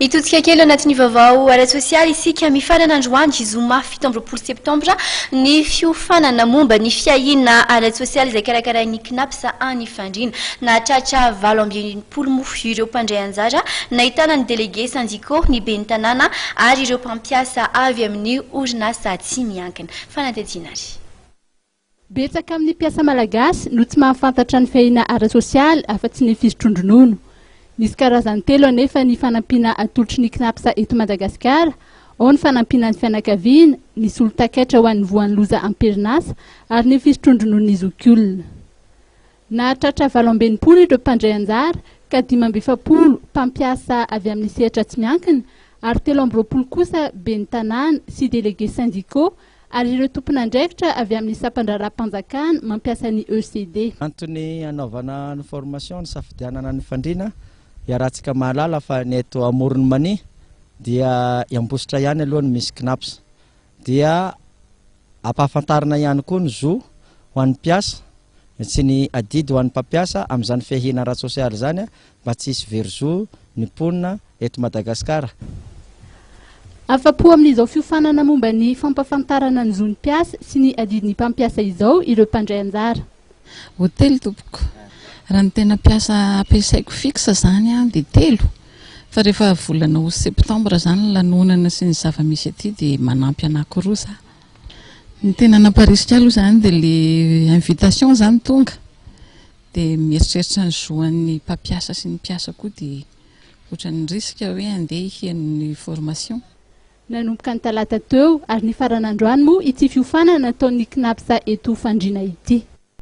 Hitodika kely anatin'ny vaovao ara-tsosialy isika. Mifarana androany zoma 27 septambra ny fiofanana momba ny fiahiana ara-tsosialy izay karakarain'ny CNAPS any Fandriana. Nahatratra 68 moa ireo mpandray anjara, nahitana ny délégués syndicaux, ny ben'ny tanàna ary ireo mpampiasa avy amin'ny orinasa tsy miankina. Fanadihadiana ary. Betsaka amin'ny mpiasa malagasy no tsy mahafantatra ny fiahiana ara-tsosialy afa-tsy ny fisotroan-dronono. Misy karazany telo anefa ny fanampiana atolotry ny CNAPS eto Madagasikara, ao ny fanampiana ny fianakaviana, ny solon-takaitra ho an'ny voan'ny loza am-perinasa ary ny fisotroan-drononon'ny zokiolona. Nahatratra 68 ireo mpandray anjara ka 45 mpampiasa avy amin'ny sehatra tsy miankina ary 23 kosa ben'ny tanàna sy délégués syndicaux ary ireo tompon'andraikitra avy amin'ny sampan-draharaham-panjakana mampiasa ny ECD. Antony anaovana ny formation ny safidianana ny Fandriana, iarahantsika mahalala fa ny eto Amoron'i Mania dia i Ambositra ihany aloha no misy CNAPS. Dia ampahafantarina ihany koa ny zo ho an'ny mpiasa sy ny adidy ho an'ny mpampiasa amin'izany fiahiana ara-tsosialy izany mba tsy hisy very zo ny mponina eto Madagasikara. Afa-po amin'izao fiofanana momba ny fampahafantarana ny zon'ny mpiasa sy ny adidin'ny mpampiasa izao ireo mpandray anjara. Hotely tompoko. Raha ny tena mpiasa ampiasaiko fixe izany dia telo. Fa rehefa volana août septembre izany ny lanonana sy ny zava-misy aty dia manampy anankiroa za. Ny tena namparisika aloha izany dia le invitation izany tonga. Dia mieritreritra ny zo an'ny mpampiasa sy ny mpiasa koa dia ohatran'ny risque hoe andeha hiheno ny formation. Nanomboka ny talata teo ary nifarana androany moa ity fiofanana nataon'ny CNAPS eto Fandriana ity.